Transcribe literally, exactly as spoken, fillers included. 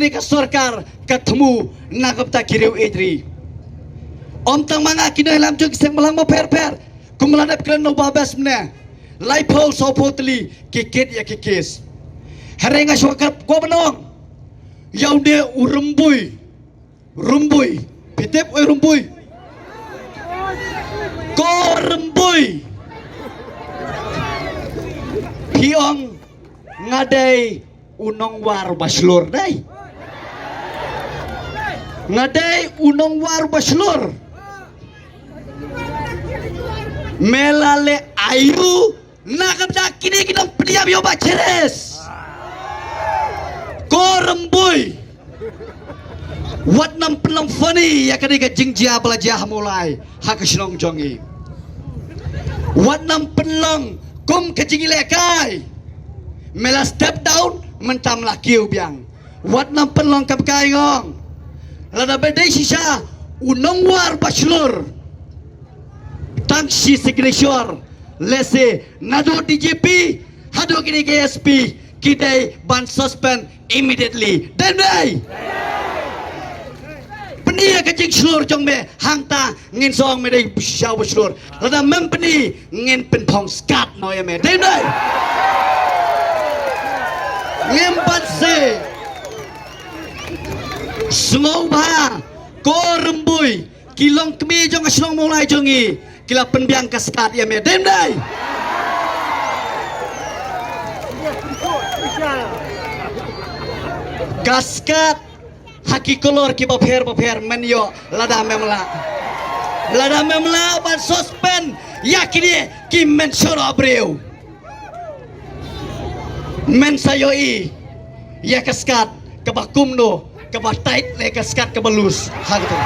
Ka sorkar ka thmu na ka bynta ki riew ïeit ri. Ym tang ma nga, ki nongïalam jong ki seng bhalang bapher bapher, kum la dep kren u Bah Best mynne, laiphew sawphew tylli ki kit ïa ki kes. Hynrei nga shu kwah ban ong ïa une u Rymbui. Rymbui. Phi tip oi Rymbui? Ko Rymbui. Phi ong nga dei u nongwar ba shlur, dei? Nga dei u nongwar ba shlur. Me la leh aïu na ka bynta kine ki nongpynïap ïa u Bah Cheris? Ko Rymbui. Wat nang pynlong funny ïa kane ka jingjia ba la jia ha Mawlai, ha ka shnong jong ngi. Wat nang pynlong kum ka jingïalehkai. Me la step down, mynta me la kiew biang. Wat nang pynlong kam kai ngong. Lada ba dei shisha u nongwar ba shlur, tang shi signature, lehse naduh D G P haduh kine ki S P ki dei ban suspend immediately. Dei ym dei? Pyni ïa ka jingshlur jong me, hangta ngin sa ong me dei shisha ba shlur. Lada mem pyni, ngin pynthong skat noh ïa me. Dei ym dei? Ngim pat sa sngewbha. Ko Rymbui, ki longkmie jong ka shnong Mawlai jong ngi ki la pynbiang ka skat ïa me. Dei ym dei? Ka skat ha ki kolor ki bapher bapher men ïoh lada mem lah. Lada mem lah ban suspend ïa kine ki men shoroh briew, men sa ïohi ïa ka skat kaba kumno, kaba tight ne ka skat kaba loose. Ha ka tong.